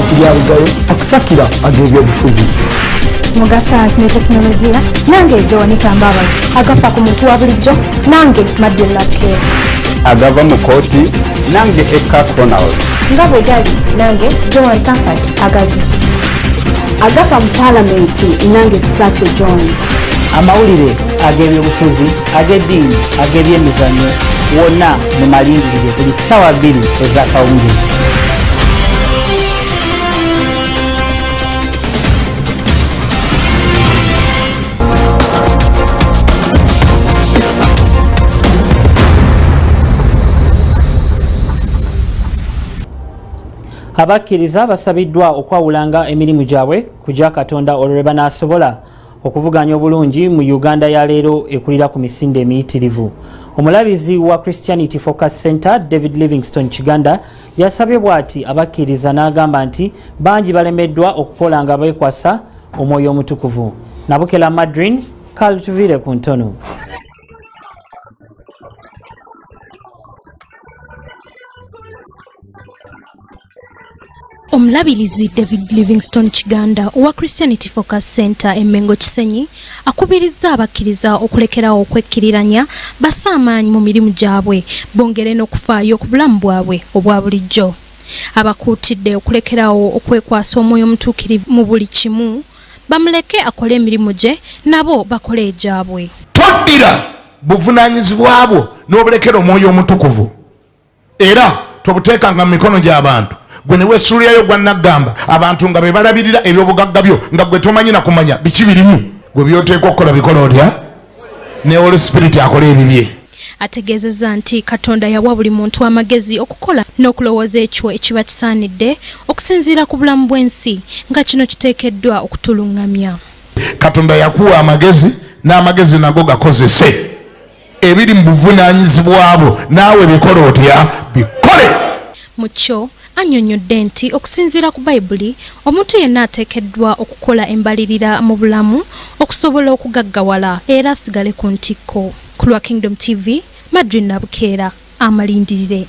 Kiryabugayo akusakira ag'ebyobufuzi. Mu ga sayansi ne tekinologiya nange Joanita Mbabazi, agafa ku muntu wa bulijjo nange Madden Nabukeera. Agava mu kooti nange Eka Ronald. Nga bwe gali nange Joan Comfort Agazu. Agafa mu paalamenti nange Kisaakye John. Amawulire ag'ebyobufuzi, ag'eddiini, ag'ebyemizannyo wonna mu malindirire buli ssaawa 2 ez'akawungeezi. Abakkiriza basabiddwa okwawulanga emirimu gyabwe ku gya Katonda olwo lwe banaasobola okuvuganya obulungi mu Uganda ya leero ekulira ku misinde emiyitirivu. Omulabizi wa Christianity Focus Center David Livingstone Kiganda yasabye bw'ati abakkiriza n'agamba nti bangi balemeddwa okukola nga beekwasa omwoyo omutukuvu. Nabukela Madrin kalutuvire ku ntono. Omulabirizi David Livingstone Kiganda owa Christianity Focus Center e Mengo Kisenyi akubirizza abakkiriza okulekerawo okwekkiriranya basse amaanyi mu mirimu gyabwe bongere n'okufaayo ku bulamu bwabwe obwa bulijjo. Abakuutidde okulekerawo okwekwasa omwoyo omutuukirivu mu buli kimu bamuleke akole emirimu gye nabo bakole egyabwe. Toddira buvunaanyizibwa bwo n'obulekera omwoyo omutukuvu era tobuteekanga mu mikono gy'abantu gwe ne weesuulirayo gwa naggamba abantu nga be balabirira ebyobugagga byo nga gwe tomanyi na kumanya biki birimu gwe by'oteekwa okukola bikola otya ne Holy Spirit akola ebibye. Ategeezezza nti Katonda yawa buli muntu amagezi okukola n'okulowooza ekyo ekiba kisaanidde okusinziira ku bulamu bw'ensi nga kino kiteekeddwa okutulungamya. Katonda yakuwa amagezi n'amagezi nago gakozese ebiri mu buvunaanyizibwa bwo naawe bikola otya bikole. Mu kyo annyonnyodde nti okusinziira ku Bayibuli omuntu yenna ateekeddwa okukola embalirira mu bulamu okusobola okugaggawala era asigale ku ntikko. Ku lwa Kingdom TV, Madrine Nabukeera amalindirire.